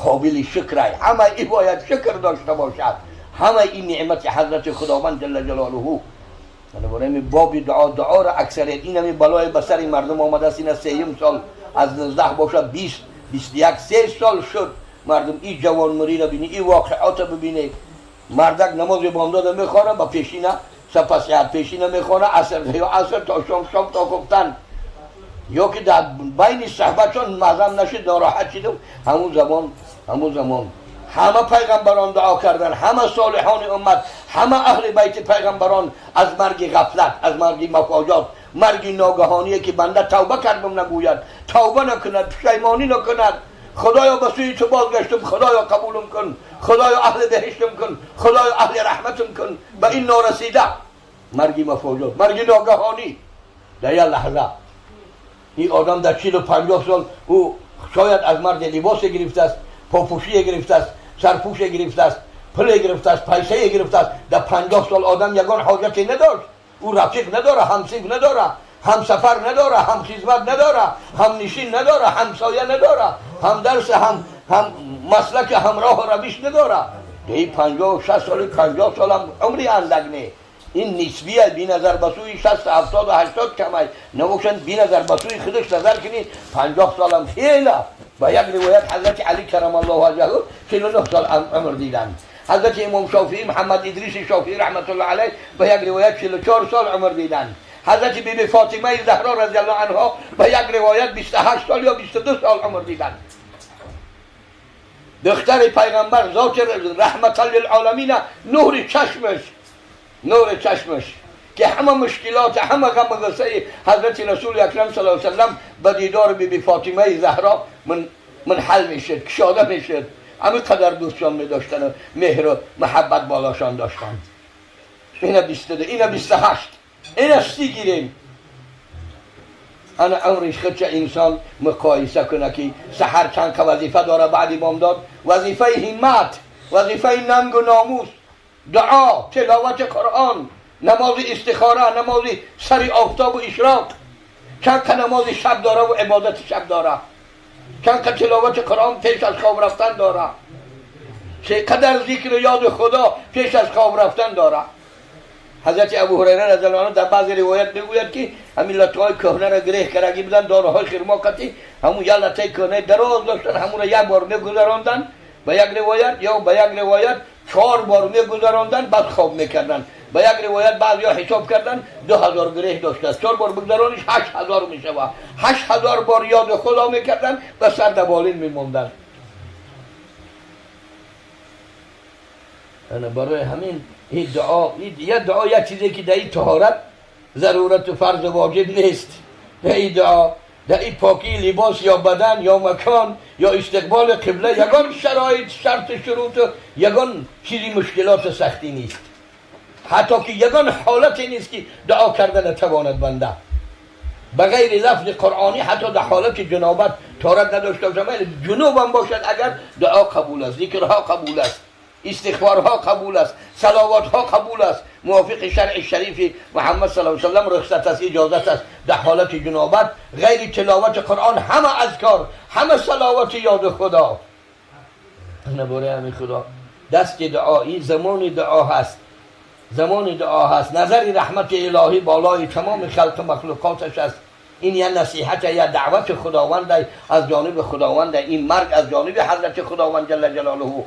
قابل شکر همه ای باید شکر داشته باشد. همه این نعمت حضرت خداوند جل جلاله. برای باب دعا، دعا را اکثریت این همی بلای به سر مردم آمده است. این سیم سال از 19 باشد 20 21 3 سال شد مردم این جوانمری را بینی، این واقعات را ببینه. مردک نماز بامداد میخوانه با پیشینه سپس پیشینه میخوانه، عصر یا عصر تا شام، شام تا خفتن، یا که در بین صحبتشان معظم نشد ناراحت شدم. همون زمان همه پیغمبران دعا کردن، همه صالحان امت، همه اهل بیت پیغمبران از مرگ غفلت، از مرگ مفاجات، مرگ ناگهانی که بنده توبه کردم نگوید، توبه نکند، پشیمانی نکند، خدایا به سوی تو بازگشتم، خدایا قبولم کن، خدایا اهل بهشتم کن، خدایا اهل رحمتم کن. به این نارسیده مرگ مفاجات، مرگ ناگهانی در یک لحظه. این آدم در 40 و 50 سال او شاید از مرد لباس گرفته است، پاپوشی گرفته است، سرپوش گرفته است، پول گرفته است، پیسه گرفته است. در 50 سال آدم یگان حاجتی نداشت. او رفیق نداره، همصنف نداره، هم سفر نداره، هم خدمت نداره، هم نشین نداره، همسایه نداره، هم درس، هم مسلک، همراه و روش نداره. این 50 و 60 سال، 50 سال هم عمری اندک نه. این نسبیه، بی نظر به سوی 60 70 و 80 کمه نباشن. بی نظر به سوی خودش نظر کنی، 50 سالم خیلی. با یک روایت حضرت علی کرم الله وجهه 49 سال عمر دیدن. حضرت امام شافعی، محمد ادریس شافعی رحمت الله علیه، به یک روایت 44 سال عمر دیدن. حضرت بی بی فاطمه زهرا رضی الله عنها به یک روایت 28 سال یا 22 سال عمر دیدن. دختر پیغمبر، ذات رحمت للعالمین، نور چشمش، نور چشمش که همه مشکلات، همه غم و غصه حضرت رسول اکرم صلی الله علیه وسلم به دیدار بی بی فاطمه زهرا من حل میشد، کشاده میشد. همه قدر دوستشان می داشتن و مهر و محبت بالاشان داشتن. اینا 22، اینا 28، اینا 30 گیریم. انا عمرش خودش انسان مقایسه کنه که سحر چند که وظیفه داره، بعد بامداد وظیفه همت، وظیفه ننگ و ناموس، دعا، تلاوت قرآن، نماز استخاره، نماز سر آفتاب و اشراق، چند که نماز شب داره و عبادت شب داره، چند که تلاوت قرآن پیش از خواب رفتن داره، چقدر ذکر و یاد خدا پیش از خواب رفتن داره. حضرت ابو هریره رضی الله عنه در بعض روایت میگوید که همین لطه کهنه را گره کرده بودن، دانه های خرما قطی، همون یه لطه کهنه دراز داشتن، همون را یک بار میگذراندن به یک روایت، یا به یک روایت چهار بار میگذراندن، بعد خواب میکردن. به یک روایت بعضی حساب کردن 2000 گره داشته است، چهار بار بگذرانش 8000 میشه. 8000 بار یاد خدا میکردن و سر در بالین میموندن. انا برای همین این دعا، این یه دعا یک چیزی که در این طهارت ضرورت و فرض واجب نیست. در این دعا، در این پاکی لباس یا بدن یا مکان یا استقبال قبله یگان شرایط، شرط، شروط، یگان چیزی، مشکلات سختی نیست. حتی که یگان حالتی نیست که دعا کردن تواند بنده بغیر لفظ قرآنی. حتی در حالت جنابت، طهارت نداشته باشد، جنوب هم باشد اگر، دعا قبول است، ذکرها قبول است، استغفارها قبول است، صلواتها قبول است. موافق شرع شریف محمد صلی الله علیه وسلم رخصت است، اجازت است. در حالت جنابت غیر تلاوت قرآن همه اذکار، همه صلوات، یاد خدا. نباره همین خدا دست دعایی، زمان دعا هست، زمان دعا هست. نظر رحمت الهی بالای تمام خلق مخلوقاتش است. این یه نصیحت یا دعوت خداوند از جانب خداوند. این مرگ از جانب حضرت خداوند جل جلاله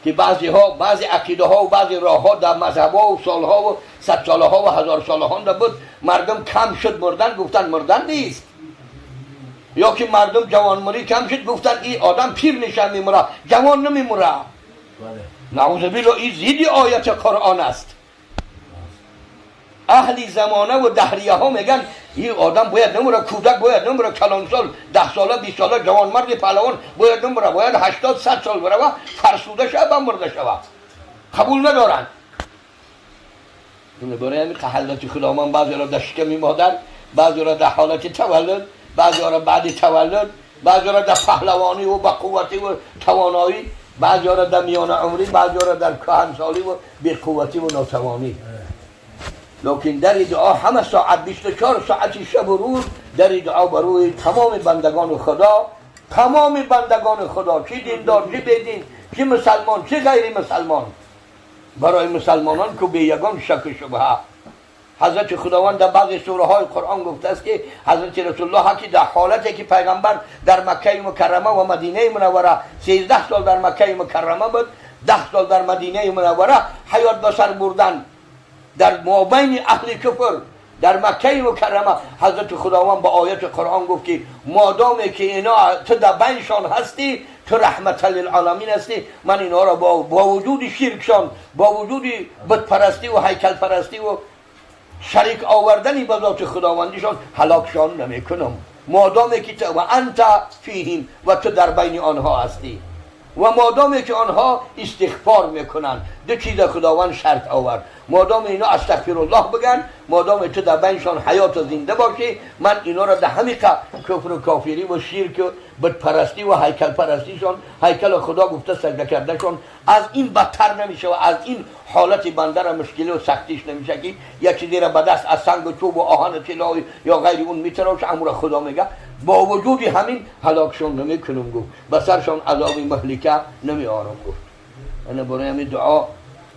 که بعضی ها، بعضی عقیده ها و بعضی راه ها در مذهب ها و سالها و صد ساله ها و هزار ساله ها بود. مردم کم شد مردن، گفتن مردن نیست. یا که مردم جوانمری کم شد، گفتن این آدم پیر میشه میمره، جوان نمیمره. نعوذ بالله، این ضد آیت قرآن است. اهل زمانه و دهریه ها میگن این آدم باید نمره، کودک باید نمره، کلانسال، 10 ساله، 20 ساله، جوان مرد پهلوان باید نمره، باید 80 100 سال بروه، فرسوده شوه، مرده شوه. قبول ندارن. برای همین حضرت خدا من بعضی را در شکم مادر، بعضی را در حالت تولد، بعضی را بعد تولد، بعضی را در پهلوانی و با قوتی و توانایی، بعضی را در میان عمری، بعضی را در کهنسالی و بی‌قوتی و ناتوانی. لیکن در دعا همه ساعت، 24 ساعت شب و روز در دعا بروی تمام بندگان خدا. تمام بندگان خدا، چی دیندار، چی بیدین، چی مسلمان، چی غیر مسلمان. برای مسلمانان که به یگان شک و شبهه حضرت خداوند در بعضی سوره های قرآن گفته است که حضرت رسول الله که در حالتی که پیغمبر در مکه مکرمه و مدینه منوره 13 سال در مکه مکرمه بود، 10 سال در مدینه منوره حیات به سر بردن، در مابین اهل کفر در مکه مکرمه، حضرت خداوند با آیت قرآن گفت که مادامی که اینا تو در بینشان هستی، تو رحمت للعالمین هستی، من اینا را با وجود شرکشان، با وجود بت پرستی و هیکل پرستی و شریک آوردنی به ذات خداوندیشان هلاکشان نمیکنم، مادامی که تو و انت فیهم و تو در بین آنها هستی و مادامی که آنها استغفار میکنن. دو چیز خداوند شرط آورد: مادام اینا استغفر الله بگن، مادام تو در بینشان حیات و زنده باشی، من اینا را در همین کفر و کافری و شرک و بت پرستی و هیکل پرستیشان، هیکل خدا گفته سجده کردهشان، از این بدتر نمیشه و از این حالت بنده را مشکلی و سختیش نمیشه که یک چیزی را به دست از سنگ و چوب و آهن و طلا یا غیر اون میتراشه. امور خدا میگه با وجود همین هلاکشون نمیکنم، گفت به سرشان عذاب مهلکه نمیآرم. گفت انا برای همین دعا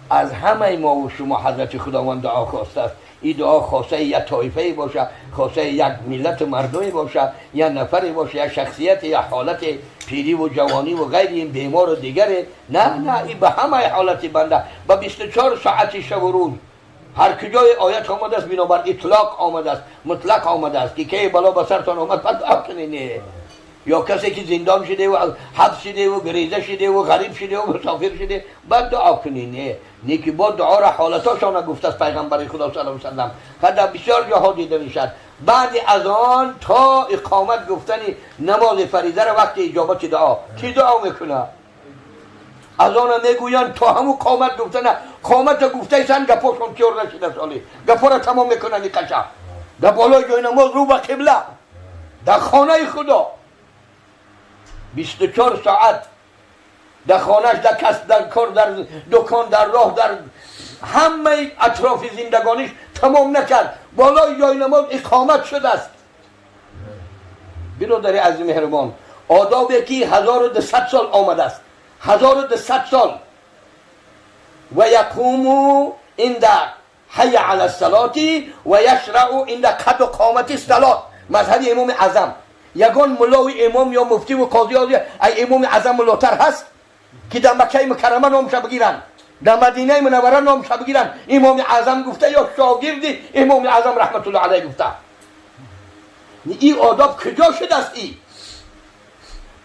از همه ما و شما حضرت خداوند دعا خواسته است. این دعا خواسته یک طایفه باشه، خواسته یک ملت مردمی باشه، یک نفری باشه، یک شخصیت، یک حالت پیری و جوانی و غیر این بیمار و دیگره، نه نه، این به همه حالت بنده به 24 ساعت شب و روز هر کجای آیت آمده است، بنابر اطلاق آمده است، مطلق آمده است که کی بلا به سرتان آمد پس دعا کنید. یا کسی که زندان شده و حبس شده و گریزه شده و غریب شده و مسافر شده بعد دعا کنی. نه نه که با دعا را حالتاشان گفته است پیغمبر خدا صلی الله علیه و سلم. در بسیار جاها دیده میشد بعد از آن تا اقامت گفتن نماز فریضه را وقت اجابت دعا کی دعا میکنه؟ از آن میگویند تا همو قامت گفتن، قامت گفته سن گپاشون کیور نشده، سالی گپا را تمام میکنن. این قشا در بالای جای نماز رو به قبله در خانه خدا 24 ساعت در خانهش، در کس، در کار، در دکان، در راه، در همه اطراف زندگانیش تمام نکرد، بالای جای نماز اقامت شده است. برادر عزیز مهربان، آدابی که 1200 سال آمده است، 1200 سال. و یقوم عند حی علی الصلاة و یشرع عند قد قامت الصلاة. مذهب امام اعظم، یگان ملای امام یا مفتی و قاضی ای امام اعظم ملاتر هست که در مکه مکرمه نامش بگیرن، در مدینه منوره نامش بگیرن، امام اعظم گفته یا شاگرد امام اعظم رحمت الله علیه گفته؟ این آداب کجا شده است؟ ای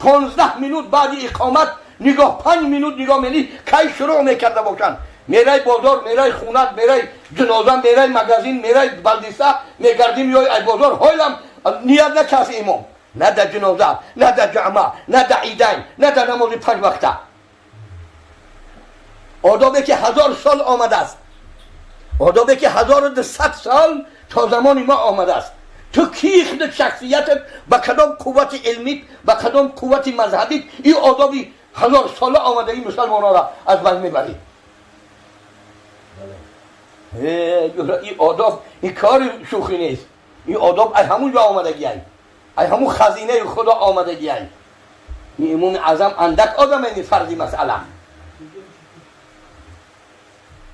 15 minute بعد اقامت نگاه، 5 minute نگاه میلی کی شروع میکرده باشن. میرای بازار، میرای خونت، میرای جنازه، میرای магазин، میرای больница میگردیم یا ای بازار، حالم نیت نکس امام، نه در جنازه، نه در جمعه، نه در عیدین، نه در نماز پنج وقته. آدابی که 1000 سال آمده است، آدابی که 1200 سال تا زمان ما آمده است. تو کی خود شخصیتت به کدام قوت علمی، به کدام قوت مذهبی این آدابی 1000 ساله آمده این مسلمان ها را از بین میبری؟ این آداب این کار شوخی نیست. این آداب از همون جا آمدگی ای، از همون خزینه خدا آمدگی ای. این امام اعظم اندک آدم این فرضی مسئله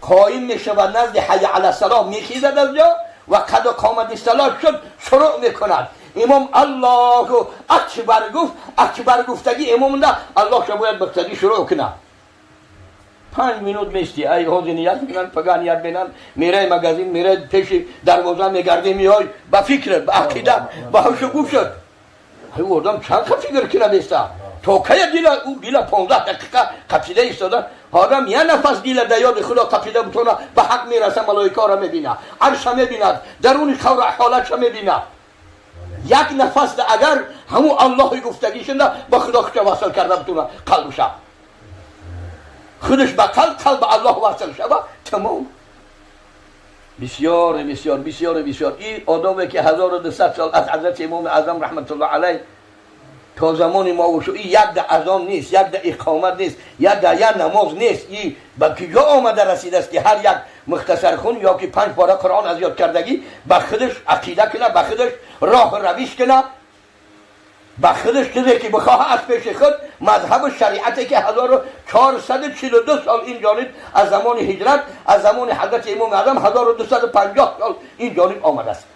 قایم میشود نزد حی علی الصلاه، میخیزد از جا و قد قامت الصلاه شد شروع میکند. امام الله اکبر گفت، اکبر گفتگی امام ده الله شما باید بگفتگی شروع کنه. 5 minute میستی ای حوزی نیت میکنن، پگاه نیت بینن، میره магазин، میره پیش دروازه میگردی، میای با فکر، با عقیده، با هوش و گوشت. ای آدم چند فکر کنه بیستا تا کی دیلا او دیلا 15 دقیقه قپیده ایستادن. آدم یه نفس دیلا در یاد خدا قپیده بتونه به حق میرسه، ملائکه را میبینه، عرش میبیند، درون قبر حالتش میبینه. یک نفس اگر همو الله گفتگی شده با خدا خودش وصل کرده بتونه، قلبش خودش به قلب، قلب الله وصل شود، تمام. بسیار بسیار بسیار بسیار این آدابی که 1200 سال از حضرت امام اعظم رحمت الله علیه تا زمان ما و شو، این یک ده اذان نیست، یک ده اقامت نیست، یک ده یک نماز نیست. این به کجا آمده رسیده است که هر یک مختصر خون یا که 5 پاره قرآن از یاد کردگی به خودش عقیده کنه، به خودش راه روش کنه؟ Ба худаш чизе ки бихоҳад, аз пеши худ мазҳабу шариате ки 1442 сол ин ҷониб, аз замони ҳиҷрат, аз замони ҳазрати Имоми Аъзам, 1250 сол ин ҷониб омадааст.